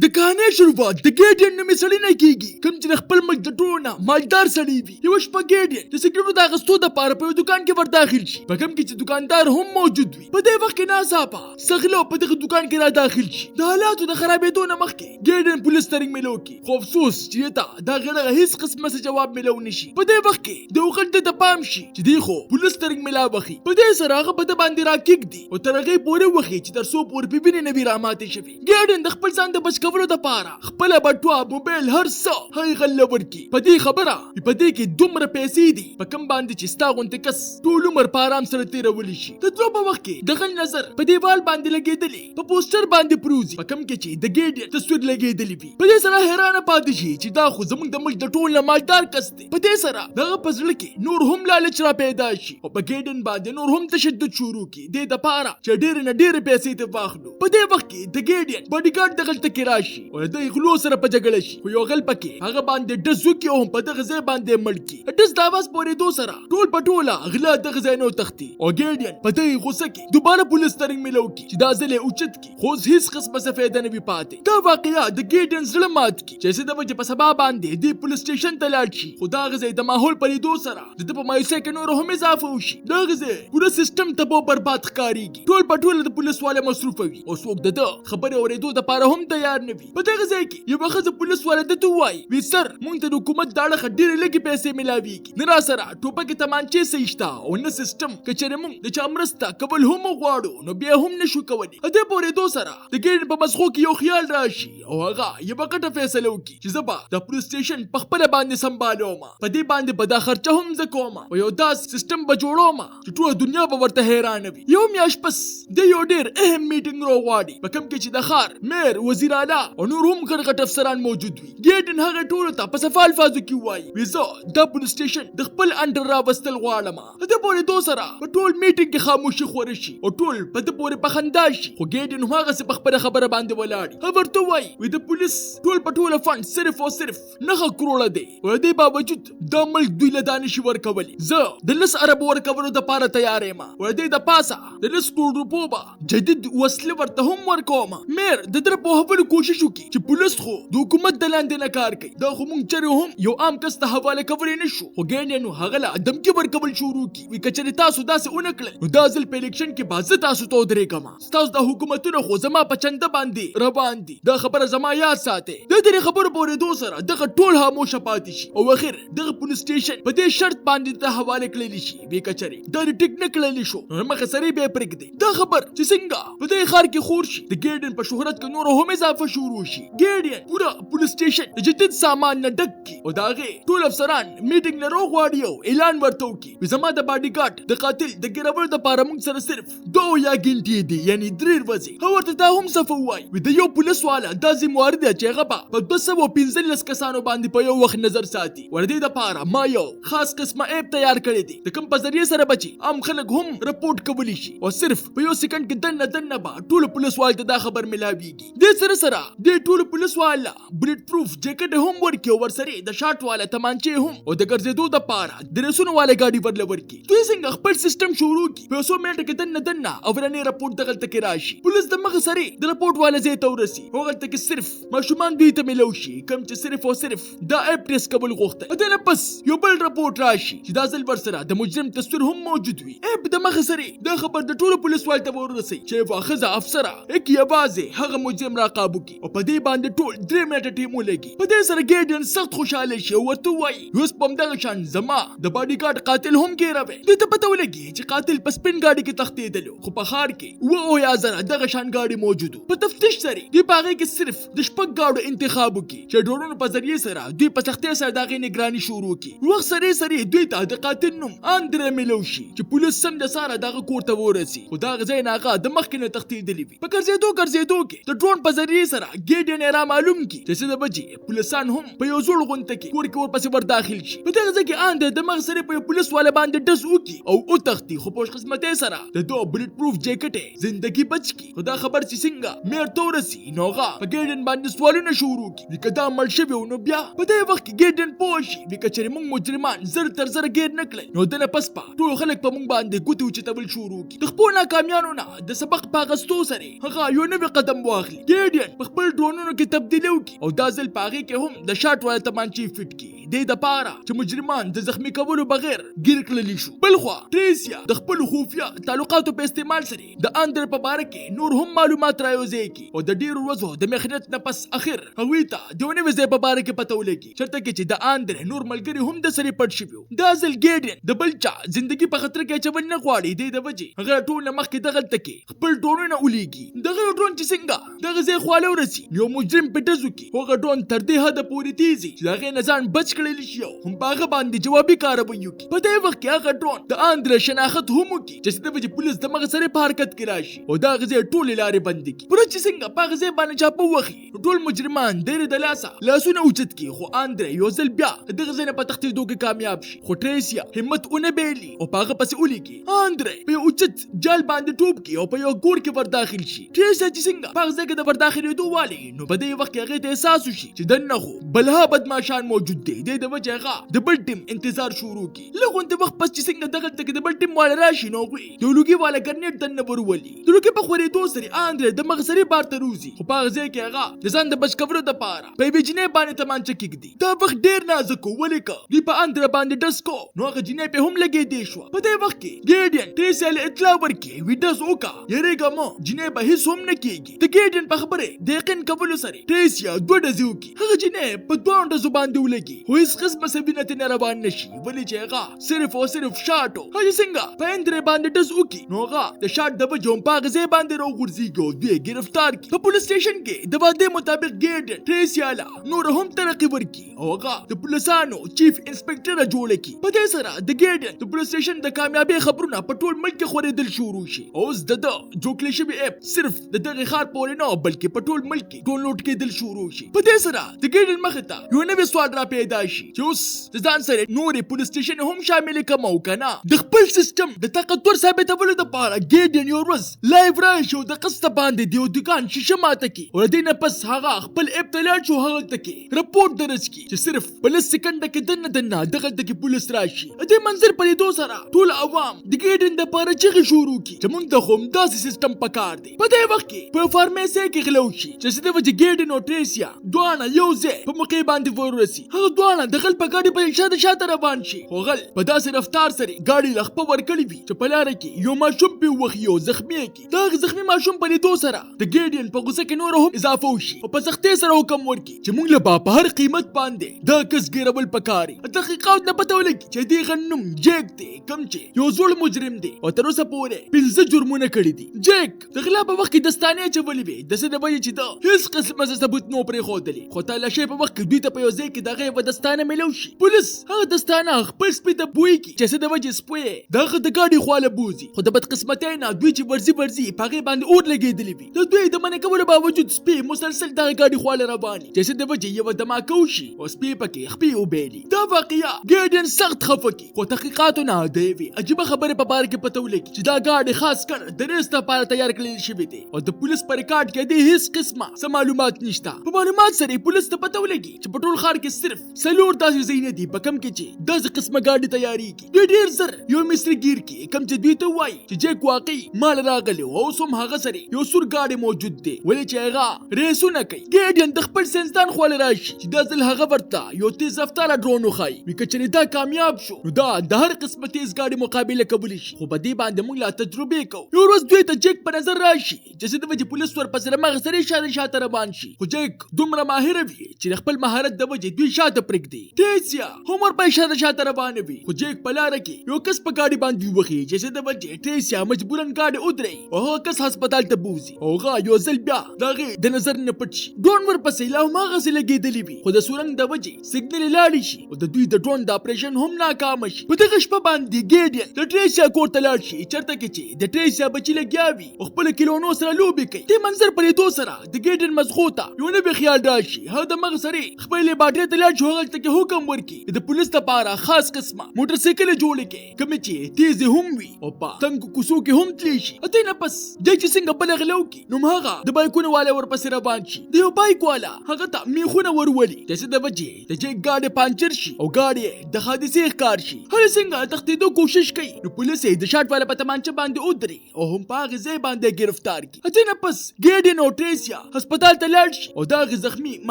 د کهانۍ شروعات د ګیډین نومي سړي نه کیږي، کوم چې د خپل ملک د ټولو نه مالدار سړی وي. یوه شپه ګیډین د سګریټو د اخیستو دپاره په یو دوکان کې ورداخل شي، په کوم کې چې دوکاندار هم موجود وي. په دې وخت کې ناڅاپه څه غله په دغه دوکان کې را داخل شي. د حالاتو د خرابېدو نه مخکې ګیډین پولیس ته رنګ میلو کړي، خو افسوس چې ده ته د هغې دغه هیڅ قسمه څه جواب میلو نه شي. په دې وخت کې د یو غل ده ته پام شي چې دی خو پولیس ته رنګ میلا وخي. په دې سره هغه په ده باندې راکېږدي او تر هغې پورې وخي چې تر څو پورې پې وینې نه وي راماتې شوې. ګیډن د خپل ځان د بچ کولو دپاره خپله بټوه، موبایل، هر څه هغې غل له ورکړي، په دې خبره چې په دې کې دومره پیسې دي په کوم باندې چې ستا غوندې کس ټول عمر په آرام سره تېرولی شي. د تلو په وخت کې د غل نظر په دیوال باندې لګېدلی په پوسټر باندې پروځي، په کوم کې چې د ګیډن تصویر لګېدلی وي. په دې سره حیرانه پاتې شي چې دا خو زموږ د ملک د ټول نه مالدار کس دی. په دې سره د هغه په زړه کې نور هم لالچ را پیدا شي او په ګیډن باندې نور هم تشدد شروع کړي، دې دپاره چې ډېرې نه ډېرې پیسې ترې واخلو. په دې وخت کې د ګیډین باډیګارډ دغلته کې راشي او د دې غلو سره په جګړه شي، خو یو غل پکې هغه باندې ډز وکړي او هم په دغه ځای باندې مړ کړي. د ډز د اواز په اورېدو سره ټول په ټوله غله دغه ځای نه وتښتي او ګیډین په دغې غوسه کې دوباره پولیس ته رنګ میلو کړي چې دا ځل یې اوچت کړي، خو اوس هیڅ قسمه څه فایده نه وي پاتې. دا واقعه د ګیډین زړه مات کړي چې څه د وجې په سبا باندې دی پولیس سټیشن ته لاړ شي، خو د هغه ځای د ماحول په لیدو سره د ده په مایوسۍ کې نوره هم اضافه وشي. د هغه ځای پوره سیستم تباه او برباد ښکارېږي، ټول په ټوله د پولیس والا مصروفه وي او څوک د ده خبرې اورېدو دپاره هم تیار نه وي. په دغه ځای کې یوه ښځه پولیس والا ده ته ووایي، وي سر، موږ ته د حکومت د اړخه ډېرې لږې پیسې میلاویږي، نه راسره ټوپکې تمانچې صحیح شته او نه سیستم. که چېرې موږ د چا مرسته کول هم وغواړو نو بیا هم نه شو کولی. د دې په اورېدو سره د ګیډن په مزغو کې یو خیال راشي او هغه یوه غټه فیصله وکړي چې زه به د پولیس سټیشن په خپله باندې سمبالوم، په دې باندې به دا خرچه هم زه کوم او یو داسې سیستم به جوړوم چې ټوله دنیا به ورته حیرانه وي. یو میاشت پس دی یو ډېر اهم میټینګ راوغواړي، په کوم کې چې د ښار میر، وزیر اعلی او نور هم غټ غټ افسران موجود وي. ګیډن هغه ټولو ته په صفا الفاظو کې ووایي، وي زه دا پولیس سټیشن د خپل انډر راوستل غواړم. د ده په اورېدو سره په ټول میټینګ کې خاموشي خوره شي او ټول په ده پورې په خندا شي، خو ګیډن هم هغسې په خپله خبره باندې ولاړ وي. هغه ورته ووایي، وي د پولیس ټول په ټوله فنډ صرف او صرف 9 کروړه دی او د دې باوجود دا ملک دوی له دا نشي ورکولی. زه د 10 اربو ورکولو دپاره تیار یم او د دې دپاسه د 10 کروړ روپو به جدید وسلې ورته هم ورکوم. میر د ده پوهولو کوشش وکړي چې پولیس خو د حکومت د لاندې نه کار کوي، دا خو مونږ چېرې هم یو عام کس ته حواله کولی نه شو. خو ګینډیانو هغه له دمکي ورکول شروع کړي، وي که چېرې تاسو داسې ونه کړل نو دا ځل په الیکشن کې به زه تاسو ته ودرېږم، ستاسو دا حکومتونه خو زما په چنده باندې روان دي، دا خبره زما یاد ساتئ. د دې خبرو په اورېدو سره دغه ټول خاموشه پاتې شي او اخر دغه پولیس سټیشن په دې شرط باندې ته حواله کړلی شي، بې که چېرې دا دې ټیک نه کړلی شو نو مخه سرې بیا پرېږدئ. دا خبر چې څنګه په دې ښار کې خور شي د ګیډین په شهرت کې نوره هم اضافه شروع شي. ګیډین پوره پولیس سټیشن د جدید سامان نه ډک کړي او د هغې ټول افسران میټینګ له راوغواړي او اعلان ورته وکړي، زما د باډیګارډ د قاتل د ګیرولو دپاره موږ سره صرف 2 یا ګنټې دي، یعنی 3 ورځې. هغه ورته دا هم صفه ووایي، وي د یو پولیس والا دا ذمواري ده چې هغه به په 215 کسانو باندې په یو وخت نظر ساتي. ور دې دپاره ما یو خاص قسمه اپ تیار کړی دی د کوم په ذریعه سره به چې عام خلک هم رپورټ کولی شي او صرف په یو سیکنډ کې دننه دننه به ټولو پولیس والو ته دا خبر میلاویږي. دې سره سره دې ټولو پولیس والا بلټ پروف جیکټ هم ورکړي او ورسره د شاټ والا تمانچې هم او د ګرځېدو دپاره د ریسونو والا ګاډي ورله ورکړي. دوی څنګه خپل سیستم شروع کړي په یو څو منټه کې دننه دننه اولنی رپورټ دغلته کې راشي. پولیس د مخه سرې د رپورټ والا ځای ته ورسي، هغلته کې صرف ماشومان دوی ته میلاو شي کوم چې صرف او صرف دا اپ ټیسټ کول غوښتل. د دې نه پس یو بل رپورټ راشي چې دا ځل ورسره د مجرم تصویر هم موجود وي. اپ د مخه سرې دا خبر د ټولو پولیس والو ته ورسي چې یوه ښځه افسره یک یوازې هغه مجرم را قابو کړي او په دې باندې ټول 3 منټه ټیم ولګي. په دې سره ګیډین سخت خوشحاله شي او ورته ووایي، اوس په همدغه شان زما د باډیګارډ قاتل هم ګیروي. دوی ته پته ولګي چې قاتل په سپین ګاډي کې تښتېدلو، خو په ښار کې 77,000 دغه شان ګاډي موجود وو. په تفتیش سره دوی په هغې کې صرف د 6 ګاډو انتخاب وکړي چې ډرونو په ذریعې سره دوی په سختۍ سره د هغې نګراني شروع کړي. وخت سره سره دوی ته د قاتل نوم اندرې میلو شي چې پولیس سم د ساره د هغه کور ته ورسي، خو د هغه ځای نه هغه د مخکې نه تښتېدلي وي. په ګرځېدو ګرځېدو کې د ډرون په ذریعې سره ګیډین یې را معلوم کړي چې څه د بجې پولیسان هم په یو زوړ غونته کې کور کې ورپسې ور داخل شي. په دغه ځای کې اندرې د مخ سره په یو پولیس والا باندې ډز وکړي او وتښتي، خو په خوشقسمتۍ سره د دوه بلټ پروف جیکټ یې زندګي بچ کړي. خو دا خبر چې څنګه میر ته ورسي نو هغه په ګیډن باندې سوالونه شروع کړي، وي که دا مړ شوی و نو بیا په دې وخت کې ګیډن پوه شي، وي که چېرې موږ مجرمان زر تر زره ګیر نه کړل نو دنه پس به ټول خلک په موږ باندې ګوتې اوچتول شروع کړي. د خپلو ناکامیانو نه د سبق په اخیستو سره هغه یو نوی قدم واخلي. ګیډین په په خپل ډرونونو کې تبدیلي وکړي او دا ځل په هغې کې هم د شاټ والا تمانچې فټ کړي، دې دپاره چې مجرمان د زخمي کولو بغیر ګیر کړلی شو. بلخوا ټریسیا د خپلو خفیه تعلقاتو په استعمال سره د اندر په باره کې نور هم معلومات رایوځای کړي او د ډیرو ورځو د محنت نه پس اخر هغوی ته د یو نوي ځای په باره کې پته ولګي، چرته کې چې د اندر نور ملګري هم د سرې پټ شوي وو. دا ځل ګیډین د بل چا زندګي په خطر کې اچول نه غواړي، دې د وجې هغه ټول نه مخکې دغلته کې خپل ډرونونه ولیږي. دغه یو ډرون چې څنګه دغه ځای خواله ورسي، یو مجرم په ډزو کې، خو هغه ډرون تر دې حده پورې تیزي چې د هغې نه ځان بچ کړل شي او هم په هغه باندې جوابي کاروایي وکړي. په دې وخت کې هغه ډرون د اندرې شناخت هم وکړي چې څه د وجې پولیس د مغه سره په حرکت کې راشي او د هغه ځای ټولې لارې بندې کړي. پولیس چې څنګه په هغه ځای باندې چاپه ووهي، نو ټول مجرمان د یرې د لاسه لاسونه اوچت کړي، خو اندرې یو ځل بیا د دغه ځای نه په تښتېدو کې کامیاب شي، خو ټریسیا همت ونه بایلي او په هغه پسې ولیږي. اندرې په یو اوچت جال باندې ټوپ کړي او په یو ګور کې ورداخل شي. ټریسیا چې څنګه په هغه ځای کې د ورداخلېدو والی، نو په دې وخت کې هغې ته احساس وشي چې دننه خو بلها بدمعاشان موجود دی، دې د وجې هغه د بل ټیم انتظار شروع کړي. لږ غوندې وخت پس چې څنګه دغلته کې د بل ټیم والا راشي، نو هغوی د لوګي والا ګرنیټ دننه ورولي. د لوګي په خورېدو سره اندرې د مغزرې بار ته روزي، خو په هغه ځای کې هغه د ځان د بچ کولو دپاره په یوې جینۍ باندې تمانچه کېږدي. دا وخت ډېر نازک و، ولې که دوی په اندرې باندې ډز کو، نو هغه جینۍ پرې هم لګېدی شوه. په دې وخت کې ګیډین ټریسیا له اطلاع ورکړي، وي ډز وکړه، یېرېږه مه، جینۍ به هېڅ هم نه کېږي. د ګیډین په خبرې د یقین کولو سره ټریسیا دوه ډزې وکړي، هغه جینۍ په دواړو ډزو باندې ولګي، خو هېڅ قسمه څه وینه ترې نه روان نه شي، ولې چې هغه صرف او صرف شاټ و. هغه څنګه په اندرې باندې ډز وکړي، نو هغه د شاټ د وجې هم په هغه ځای باندې راوغورځېږي او دوی ګرفتار کړي. په پولیس سټیشن کې د وعدې مطابق ګیډن ټریسیا له نوره هم ترقي ورکړي او هغه د پولیسانو چیف انسپکټره جوړه کړي. په دې سره د ګیډن د پولیس سټیشن د کامیابۍ خبرونه په ټول ملک کې خورېدل شروع شي. اوس د ده جوړ کړی شوی اپ صرف د دغې ښار پورې نه، بلکې په ټول ملک کې ډاونلوډ کېدل شروع شي. په دې سره د ګیډن مخې ته یو نوی سوال را پیدا شي چې اوس د ځان سره نورې پولیس سټیشن هم شاملې کړم او که نه. د خپل سیستم د طاقتور ثابتولو دپاره ګیډن یو ورځ لایو راشي او د قسطه باندې د یو دکان شیشه ماته کړي او له دې نه پس هغه خپل اپ ته لاړ شي او هغلته کې رپورټ درج کړي چې صرف په 10 سیکنډه کې دننه دننه دغلته کې پولیس راشي. د دې منظر په لیدو سره ټول عوام د ګیډن دپاره چیغې شروع کړي چې مونږ ته خو همداسې سیستم پکار دی. په دې وخت کې په فارمیسۍ کې غلا وشي چې څه د وجې ګیډن او ټریسیا دواړه یو ځای په موقع باندې ورورسي. هغه دواړه د غل په ګاډي پسې شاته شاته روان شي، خو غل په داسې رفتار سره ګاډي له خپه ورکړې وي چې په لاره کې یو ماشوم پرې ووهي او زخمي یې کړي. د هغه زخمي ماشوم په لیدو سره د ګیډین په غوسه کې نوره هم اضافه وشي او په سختۍ سره حکم ورکړي چې موږ له به په هر قیمت باندې دا کس ګیرول پکار. تحقیقات نه پته ولګي چې دې غل نوم جیک دی، کوم چې یو زوړ مجرم دی او تر اوسه پورې 5 جرمونه کړي دي. جیک د غلا په وخت کې دستانې اچولې وې، د څه د وجې چې ده هېڅ قسمه څه ثبوت نه و پرېښودلی، خو تلاشۍ په وخت کې دوی ته په یو ځای کې د هغه یوه دستانه میلو شي. پولیس هغه دستانه خپل سپي ته بوی کړي چې څه د وجې سپی یې د هغه د ګاډي خواله بوځي، خو د بدقسمتۍ نه دوی چې ورځي ورځي په هغې باندې اور لګېدلی وي. د دوی د منع کولو باوجود سپی مسلسل دغه ګاډي خواله روان وي چې څه د وجې یوه دماکه وشي او سپی پکې خپې وبیلي. دا واقعه ګیډین سخت خفه کړي، خو تحقیقاتو نه د یوې عجیبه خبرې په باره کې پته ولګي چې دا ګاډی خاص کر د ریس لپاره تیار کړل شوی دی او د پولیس په ریکارډ کې د هیڅ قسمه څه معلومات نشته. په معلومات سره پولیس ته پته ولګي چې په ټول ښار کې صرف 4 داسې ځایونه دي په کوم کې چې داسې قسمه ګاډي تیاریږي. دوی ډېر زر یو مصري ګیر کړي کوم چې دوی ته وایي چې جیک واقعي مال راغلی او اوس هم هغه سره یو سور ګاډی موجود دی، ولې چې هغه ریسونه کوي. ګیډین د خپل ساینسدان خواله راشي چې دا ځل هغه ورته یو تیز رفتاره ډرون وښایي، وي که چېرې دا کامیاب شو نو دا د هر قسمه تیز ګاډي مقابله کولی شي، خو په دې باندې موږ لا تجربې کوو. یو ورځ دوی ته جیک په نظر راشي چې څه د وجې پولیس ورپسې له مغه سرې شاته شاته روان شي، خو جیک دومره ماهره وي چې د خپل مهارت د وجې دوی شاته پرېږدي. ټریسیا هم ورپسې شاته شاته روانه وي، خو جیک په لاره کې یو کس په ګاډي باندې ووهي چې څه د وجې ټریسیا مجبوراً ګاډی ودروي او هغه کس هسپتال ته بوځي او هغه یو ځل بیا د هغې د نظر نه پټ شي. ډرون ورپسې لا هماغسې لګېدلی وي، خو د سورنګ د وجې سیګنل یې لاړې شي او د دوی د ډرون د اپریشن هم ناکامه شي. په دغه شپه باندې ګیډین د ټریسیا کور ته لاړ شي چېرته کې چې د ټریسیا بچي لګیا وي او خپلو کلونو سره لوبې کوي. دې منظر په لیدو سره د ګیډین مزغو ته یو نوی خیال راشي. هغه د مغه سرې خپلې لیبارټرۍ ته لاړ شي او هغلته هلته کې حکم ورکړي د پولیس لپاره خاص قسمه موټر سایکل جوړې کړي، کومې چې تیزې هم وي او په تنګو کوڅو کې هم تللی شي. دې نه پس دی چې څنګه بله غله وکړي، نو هغه د بایکونو والا ورپسې روان شي. د یو بایک والا هغه ته میخونه ورولي، د څه د وجې د جیک ګاډی پانچر شي او ګاډی د حادثې ښکار شي. هر څنګه تښتېدو کوشش کوي، نو پولیس یې د شاټ والا په تمانچه باندې ودري او هم په هغې ځای باندې ګرفتار کړي. دې نه پس ګیډین او ټریسیا هسپتال ته لاړ شي او د هغې زخمي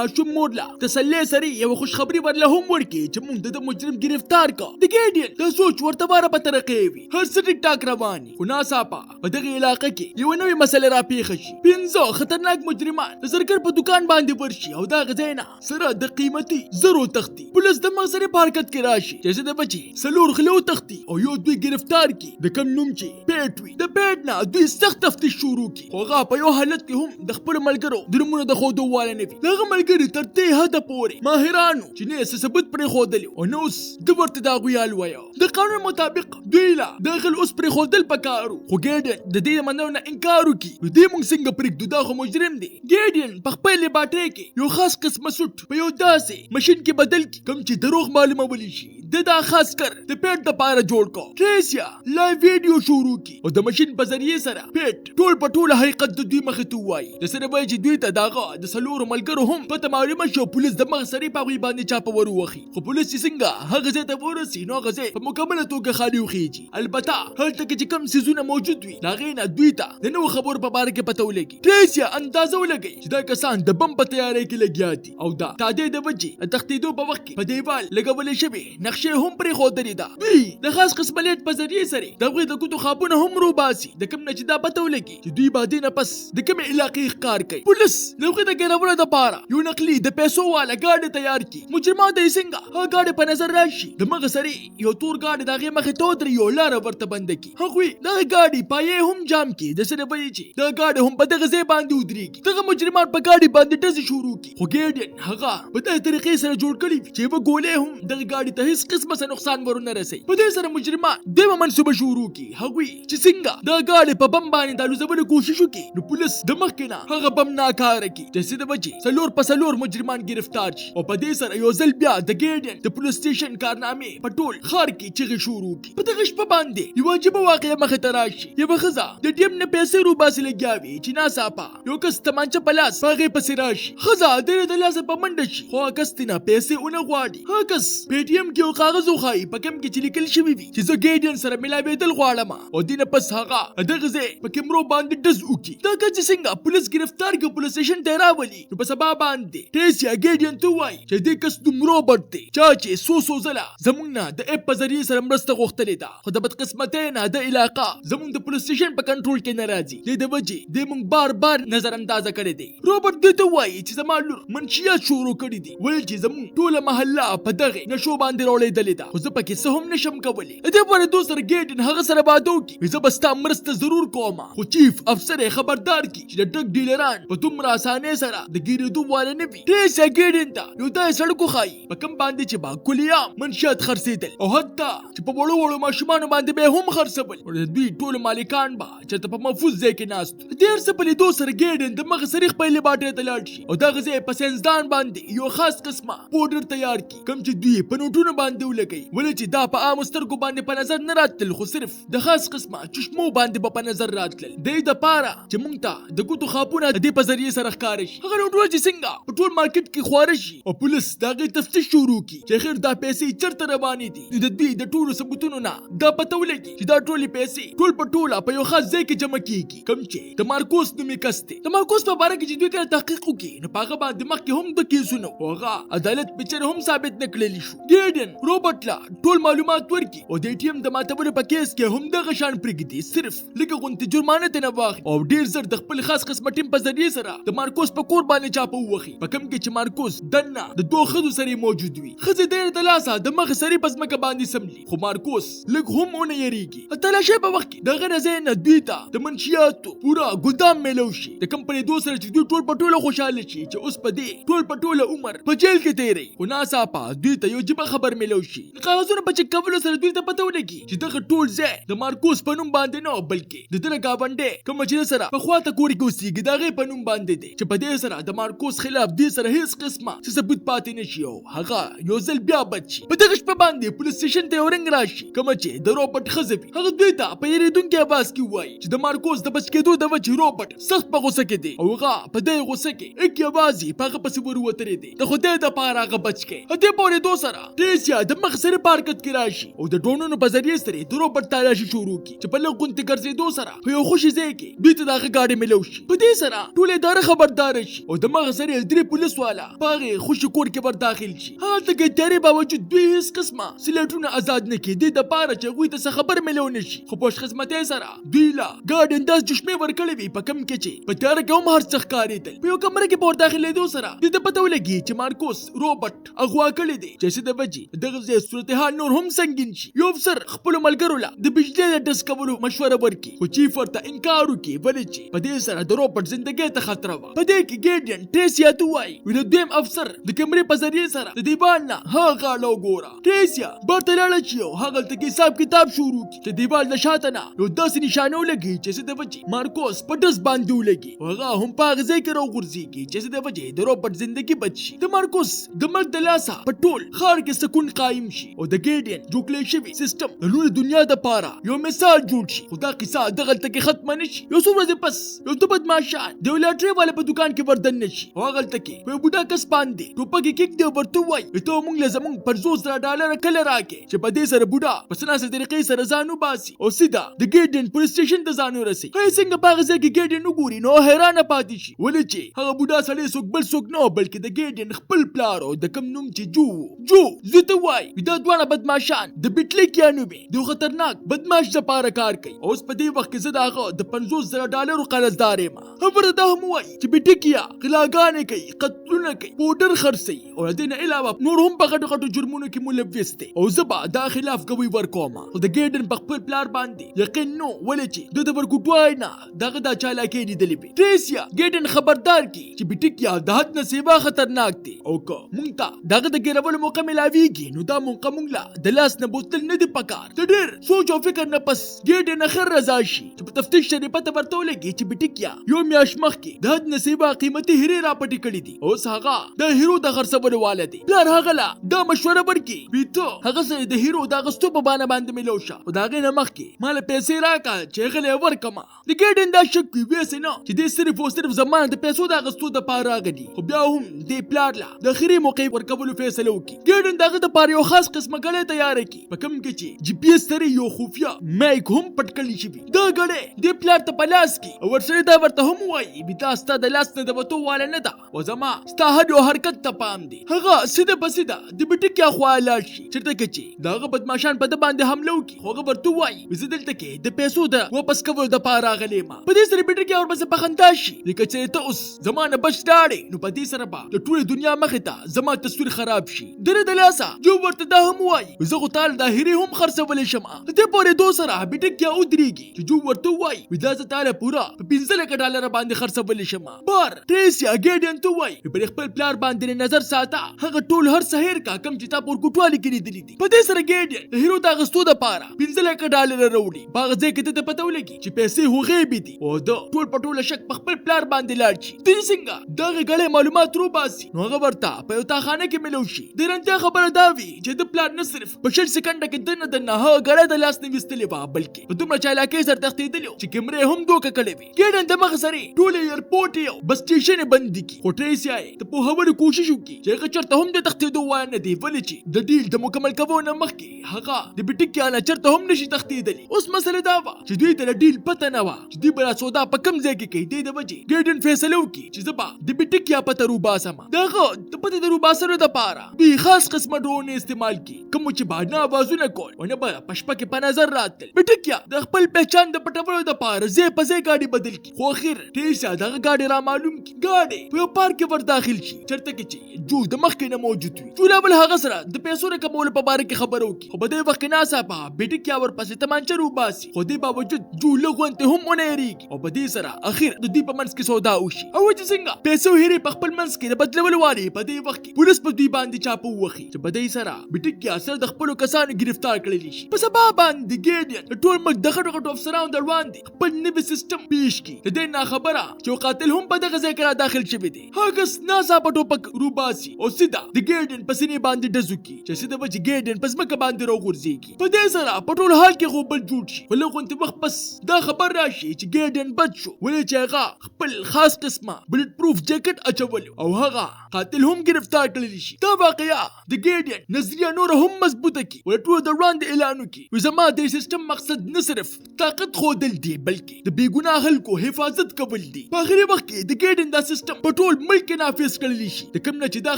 ماشوم مور له تسلۍ سره یوه خوشخبري ورله هم ورکړي چې موږ د ده مجرم ګرفتار کړ. د ګیډین دا سوچ ورته واره په ترقۍ وي، هر څه ټیک ټاک روان وي، خو ناڅاپه په دغې علاقه کې یوه نوې مسله راپېښه شي. 5 خطرناک مجرمان د زرګر په دوکان باندې ورشي او د هغه ځای نه سره د قیمتي زرو تښتي. پولیس د مغ سره په حرکت کې راشي چې زه د بچي 4 غله وتښتي او یو دوی ګرفتار کړي، د کوم نوم چې پیټ وي. د پیټ نه دوی سخت تفتیش شروع کړي، خو هغه په یو حالت کې هم د خپلو ملګرو د نومونو د ښودو والا نه وي. د هغه ملګري تر دې حده پورې ماهران وو چې نه یې څه ثبوت پرېښودلی او نه اوس ده ورته د هغوی حال ویه. د قانون مطابق دوی له د غل اوس پرېښودل پکار وو، خو ګیډین د دې د منلو نه انکار وکړي. نو دې موږ څنګه پرېږدو، دا خو مجرم دی. ګیډین په خپل لیبارټرۍ کې یو خاص قسمه سوټ په یو داسې مشین کې بدل کړي کوم چې دروغ معلومولی شي. ده دا خاص کر د پیټ دپاره جوړ کړ. ټریسیا لایو ویډیو شروع کړي او د مشین په ذریعې سره پیټ ټول په ټوله حقیقت د دوی مخې ته ووایي. د سره وایي چې دوی ته د هغه د 4 ملګرو هم پته معلومه شي او پولیس د مخ سرې په هغوی باندې چاپه ور ووهي. خو پولیس چې څنګه هغه ځای ته ورسي، نو هغه ځای په مکمله توګه خالي وخیږي. البته هلته کې چې کوم څیزونه موجود وي، د هغې نه دوی ته د نوو خبرو په باره کې پته ولګي. ټریسیا اندازه ولګوي چې دا کسان د بم په تیارۍ کې لګیا دي او دا تادې د وجې د تښتېدو په وخت کې په دیوال لګولې شوې نقشې هم پرېښودلې ده. دوی د خاص قسمه لیټ په ذریعې سره د هغوی د ګوتو خاپونه هم روباسي، د کوم نه چې دا پته ولګي چې دوی به دې نه پس د کومې علاقې ښکار کوي. پولیس د هغوی د ګیرولو دپاره یو نقلي د پیسو واله ګاډی تیار کړي. مجرمان ته یې څنګه هغه ګاډی په نظر راشي، د مغه سرې یو تور ګاډی د هغې مخې ته ودرېږي او لاره ورته بنده کړي. هغوی دغه ګاډي پایې هم جام کړي، د څه نه وایي چې دغه ګاډی هم په دغه ځای باندې ودرېږي. دغه مجرمان په ګاډي باندې ډزې شروع کړي، خو ګیډین هغه په دغه طریقې سره جوړ کړی وي چې یوه ګولۍ هم دغه ګاډي ته هیڅ قسمه څه نقصان ورونه رسوي. په دې سره مجرمان دویمه منصوبه شروع کړي. هغوی چې څنګه دغه ګاډی په بم باندې د الوزولو کوشش وکړي، نو پولیس د مخکې نه هغه بم ناکاره کړي چې څه د وجې 4 په 4 مجرمان ګرفتار شي. او په دې سره یو ځل بیا د ګیډین د پولیس سټیشن کارنامې په ټول ښار کې چغې شروع کړي. په دغه شپه باندې یوه عجیبه واقعه مخې ته راشي. یوه ښځه د ټي ایم نه پیسې روباسي لګیا وي چې ناڅاپه یو کس تمانچه په لاس په هغې پسې راشي. ښځه ډېره د لاسه په منډه شي، خو هغه کس ترې نه پیسې ونه غواړي. هغه کس په ټي ایم کې یو کاغذ وښایي په کوم کې چې لیکل شوي وي چې زه ګیډین سره ملاوېدل غواړم، او دې نه پس هغه دغه ځای په کیمرو باندې ډز وکړي. دا کس چې څنګه پولیس ګرفتار کړي او پولیس سټیشن ته یې راولي، نو په سبا باندې ټریسیا ګیډین ته ووایي چې دې کس نوم روبرټ دی، چا چې څو څو ځله زموږ نه د اپ په ذریعې سره مرسته غوښتلې ده، خو د بدقسمتۍ نه د علاقه زموږ د پولیس سټیشن په کنټرول کې نه راځي، دې د وجې دې موږ بار بار نظر اندازه کړی دی. روبرټ دې ته ووایي چې زما لور منشیات شروع کړي دي، ویل چې زموږ ټوله محله په دغې نشو باندې راوړېدلې ده، خو زه پکې څه هم نشم کولی. د دې پورې دوی سره ګیډین هغه سره واده وکړي، وي زه به ستا مرسته ضرور کوم، خو چیف افسر یې خبردار کړي چې د ډرګ ډیلران په دومره اسانۍ سره د ګیرېدو والا نه وي. ټریسیا ګیډین ته یو داسې سړک وښایي په کوم باندې چې به کلیام منشیات خرڅېدل او حتی چې په وړو وړو ماشومانو باندې به یې هم خرڅول، او د دوی ټولو مالکان به چېرته په محفوظ ځای کې ناست وو. د دې هر څه په لیدو سره ګیډین د مخه سرې خپلې لیبارټرۍ ته لاړ شي او دغه ځای په ساینسدان باندې یو خاص قسمه پوډر تیار کړي کوم چې دوی په نوټونو باندې ولګوي، ولې چې دا په عامو سترګو باندې په نظر نه راتلل، خو صرف د خاص قسمه چشمو باندې به په نظر راتلل. د دې دپاره چې موږ ته د ګوتو خاپونه د دې په ذریعې سره ښکاره شي. هغه نوټونه چې څنګه په ټول مارکیټ کې خواره شي او پولیس د هغې تفتیش شروع کړي چې اخر دا پیسې چېرته روانې دي، نو د دوی د ټولو ثبوتونو نه دا پته ولګي چې دا ټولې پیسې ټول په ټوله په یو خاص ځای کې جمع کیږي کوم چې د مارکوس نومې کس دی. د مارکوس په باره کې چې دوی کله تحقیق وکړي، نو په هغه باندې مخکې هم دوه کیسونه وو، خو هغه عدالت پې چېرې هم ثابت نه کړلی شو. ګیډین روبرټ له ټول معلومات ورکړي او د ای ټي ایم د ماتولو په کیس کې هم دغه شان پرېږدي، صرف لږه غوندې جرمانه ترې نه واخلي او ډېر زر د خپل خاص قسمه ټیم په ذریعې سره د مارکوس په کور باندې چاپه ووهي، په کوم کې چې مارکوس دننه د دوو ښځو سره موجود وي. ښځې ډېرې د لاسه د مخې سرې په ځمکه باندې څملي، خو مارکوس لږ هم ونه یریږي. د تلاشۍ په وخت کې د هغه ځای نه دوی ته د منشیاتو پوره ګودام میلو شي، د کوم په لیدو سره چې دوی ټول په ټوله خوشحاله شي چې اوس په دې ټول په ټوله عمر په جیل کې تېروي. خو ناڅاپه دوی ته یو عجیبه خبر میلو شي. د کاغذونو په چک کولو سره دوی ته پته ولګي چې دغه ټول ځای د مارکوس په نوم باندې نه، بلکې د ده د ګاونډی کومه چې سره په خواته کور کې اوسېږي د هغې په نوم باندې دی، چې په دې سره د مارکوس خلاف دوی سره هیڅ قسمه څه ثبوت پاتې نه شي. او هغه یو ځل بیا بچ شي. په دغه شپه باندې پولیس سټیشن ته یو رنګ راشي، کومه چې د روبرټ ښځه وي. هغه دوی ته په یریدونکي اواز کې ووایي چې د مارکوس د بچ کېدو د وجې روبرټ سخت په غوسه کې دی او هغه په دې غوسه کې اک یوازې په هغه پسې وروتلی دی، د خدای دپاره هغه بچ کړي. د دې په اورېدو سره ټریسیا د مخ سره په حرکت کې راشي او د ډرونونو په ذریعه سره د روبرټ تالاشي شروع کړي چې په لږ غوندې ګرځېدو سره په یو خوشي ځای کې دوی ته د هغه ګاډی میلو شي. په دې سره ټوله اداره خبرداره شي او د مغه سره درې پولیس والا په هغې خوشي کور کې ور داخل شي. هلته کې تیارې باوجود دوی هیڅ قسمه سلیټونه ازاد نه کړي، دې دپاره چې هغوی ته څه خبر میلو نه شي. خو په خوشقسمتۍ سره دوی له ګاډي انداز چشمې ورکړې وي، په کوم کې چې په تیاره کې هم هر څه ښکارېدل. په یو کمره کې په ور داخلېدو سره دوی ته پته ولګي چې مارکوس روبرټ اغوا کړی دی، چې څه د وجې دغه ځای صورتحال نور هم سنګین شي. یو افسر خپلو ملګرو له د بجلۍ د ډز کولو مشوره ورکړي، خو چیف ورته انکار وکړي، ولې چې په دې سره د روبرټ زندګۍ ته خطره وه. په دې کې ګیډین ټریسیا ته ووایي، وي د دویم افسر د کمرې په ذریعې سره د دیوال نه هغه غاړه وګوره. ټریسیا بار ته لاړه شي او هغلته کې حساب کتاب شروع کړي چې دیوال د شاته نه یو داسې نشانه ولګي چې څه د وجې مارکوس په ډز باندې ولګي او هغه هم په هغه ځای کې راوغورځېږي چې څه د وجې د روبرټ زندګي بچ شي. د مارکوس د مرګ د لاسه په ټول ښار کې سکون قایم شي او د ګیډین جوړ کړی شوي سیستم د نورې دنیا دپاره یو مثال جوړ شي. خو دا قصه دغلته کې ختمه نه شي. یو څو ورځې پس یو څه بدمعاشان د یو لاټرۍ والا په دوکان کې وردننه شي او هغلته کې په یو بوډا کس باندې ټوپکې کېږدي او ورته ووایي ته موږ له زموږ 50,000 ډالره کله راکې، چې په دې سره بوډا په څه ناڅه طریقې سره ځان وباسي او سیده د ګیډین پولیس سټیشن ته ځان ورسوي. هغه څنګه په هغه ځای کې ګیډین وګوري نو حیرانه پاتې شي، ولې چې هغه بوډا سړی څوک بل څوک نه بلکې د ګیډین خپل پلار او د کوم نوم چې جو وو. جو زوی ته ووایي دا دواړه بدمعاشان د بیټلیکیا نومې د یو خطرناک بدمعاش دپاره کار کوي، اوس په دې وخت کې زه د هغه د 50,000 ډالرو قرضدار یم. هغه ورته دا هم ووایي چې بیټکیا غلاګانې کوي، قتلونه کوي، پوډر خرڅوي او له دې نه علاوه نور هم په غټو غټو جرمونو کې ملوث دی او زه به دا خلاف ګوي ورکوم. خو د ګیډن په خپل پلار باندې یقین نو، ولې چې ده د ورکوټوالي نه دغه دا چالاکۍ لیدلې وي. ټریسیا ګیډن خبردار کړي چې بیټکیا د حد نه سیوا خطرناک دی او که مونږ ته دغه د ګیرولو موقع ملاویږي نو دا موقع مونږ له د لاس نه بوتل نه دی پکار. د ډېر سوچ او فکر نه پس ګیډن اخر رضا شي چې په تفتیش سره پته ورته ولګي چې بیټکیا یو میاشت مخکې د حد نه سیوا قیمتي هیرې راپټې کړې دي، اوس هغه د هیرو د خرڅولو واله دی. پلار هغه له دا مشوره ورکړي وي ته هغه سره د هیرو د اخیستو په بانه باندې میلو شه، خو د هغې نه مخکې ما له پیسې راکړه چې هغه له یې ورکړم. د ګیډن دا شک وي ویسې نه چې دی صرف او صرف زما نه د پیسو د اخیستو دپاره راغلي، خو بیا هم دې پلار له د اخري موقع ورکولو فیصله وکړي. ګیډن د هغه دپاره یو خاص قسمه ګړی تیاره کړي په کوم کې چې جي پي ایس سره یو خفیه مایک هم پټ کړی شوي. دا ګړی دې پلار ته په لاس کې او ورسره دا ورته هم ووایي وي دا ستا د لاس نه د وتو واله نه ده او زما ستا هر یو حرکت ته پام دی. هغه سیده په سیده د بیټکیا خوا لاړ شي چېرته کې چې د هغه بدمعاشان په ده باندې حمله وکړي، خو هغه ورته ووایي زه دلته کې د پیسو د واپس کولو دپاره راغلی یم. په دې سره بیټکیا ورپسې په خندا شي، لکه چېرې ته اوس زما نه بچ لاړې نو په دې سره به د ټولې دنیا مخې ته زما تصویر خراب شي. دره د لاسه جو ورته دا هم ووایي زه خو تا له دا هیرې هم خرڅولی شم. د دې په اورېدو سره بیټکیا ودرېږي چې جو ورته ووایي دا زه تا له پوره په 5 لکه ډالره باندې خرڅولی شم. بار ټریسیا ګیډین ته ووایي پر خپل پلار باندې نظر ساته، هغه ټول هر څه هېر کا کوم چې تا په ورکوټوالي کې لیدلي دي. په دې سره ګیډین د هیرو د اخیستو دپاره 5 لکه ډالره راوړي. په هغه ځای کې ده ته پته ولګي چې پیسې خو غیبې دي او ده ټول په ټوله شک په خپل پلار باندې لاړ شي. دی څنګه دغه ګړی معلومات روباسي نو هغه ورته په یو تاخانه کې میلو شي. د حیرانتیا خبره دا وي چې د پلار نه صرف په 20 سیکنډه کې دننه دننه هغه ګړی د لاس نه ویستلې وه، بلکې په دومره چالاکۍ سره تښتېدلی چې کیمرې هم دوکه کړې وي. ګیډن د مخه سره ټولې ایرپورټ او بس سټیشن یې بندي کړي، خو ټریسیا یې د پوهولو کوشش وکړي چې هغه چېرته هم د تښتېدو واله نه دی، ولې چې د ډیل د مکمل کولو نه مخکې هغه د بیټکیا نه چېرته هم نشي تښتېدلی. اوس مسله دا وه چې دوی ته د ډیل پته نه وه چې دوی به دا سودا په کوم ځای کې کوي. دې د وجې ګیډن فیصله وکړي چې زه به د بیټکیا پته روباسم. د هغه د پتې د روباسلو دپاره دوی خاص قسمه ډرون استعمال کړي کومو چې به نه اوازونه کول او نه به په شپه کې په نظر راتلل. بیټکیا د خپل پهچان د پټولو دپاره ځای په ځای ګاډي بدل کړي، خو اخر ټریسیا دغه ګاډی را معلوم کړي. ګاډی په یو پارک کې ور داخل شي چېرته کې چې جو د مخکې نه موجود وي. جو لاول هغه سره د پیسو د کمولو په باره کې خبره وکړي، خو په دې وخت کې ناڅاپه بیټکیا ورپسې تمانچه روباسي، خو دې باوجود جو لږ غوندې هم ونه یریږي او په دې سره اخر د دوی په منځ کې سودا وشي. او چې څنګه پیسو هیرې په خپل منځ کې د بدلولو والي په دې وخت کې پولیس په دوی باندې چاپه ووهي چې په دې سره بیټکیا سره د خپلو کسانو ګرفتار کړلی شي. په سبا باندې ګیډین د ټول ملک د غټو غټو افسرانو د وړاندې خپل نوی سیستم پیش کړي. د دې ناخبره چې یو قاتل هم په دغه ځای کې را داخل شوی دی. هغه کس ناڅاپه ټوپک روباسي او سیده د ګیډین په سینې باندې ډز وکړي چې څه د وجې ګیډین په ځمکه باندې راوغورځېږي. په دې سره په ټول حال کې غوبل جوړ شي، خو لږ غوندې وخت پس دا خبر راشي چې ګیډین بچ شو، ولې چې هغه خپل خاص قسمه بلټ پروف جیکټ اچولی او هغه قاتل هم ګرفتار کړل شي. دا واقعه د ګیډین نظریه نوره هم مضبوطه کړي او له ټولو د وړاندې اعلان وکړي وي زما د سیستم مقصد نه صرف طاقت ښودل دي بلکې د بې ګناه خلکو حفاظت کول دي. په اخري وخت کې د ګیډن دا سیستم په ټول ملک کې نافذ کړل شي، د کوم نه چې دا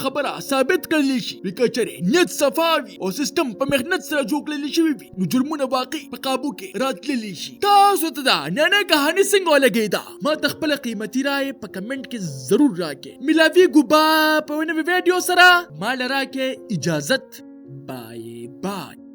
خبره ثابت کړل شي وي که چېرې نیت صفا وي او سیستم په محنت سره جوړ کړل شوی وي نو جرمونه واقعي په قابو کې راتللی شي. تاسو ته دا ننۍ کهاني څنګه ولګېده؟ ما ته خپله قیمتي رایه په کمنټ کې ضرور راکړئ. ملاویږو به په یوه نوې ویډیو سره. ما له راکړئ اجازت. بای بای.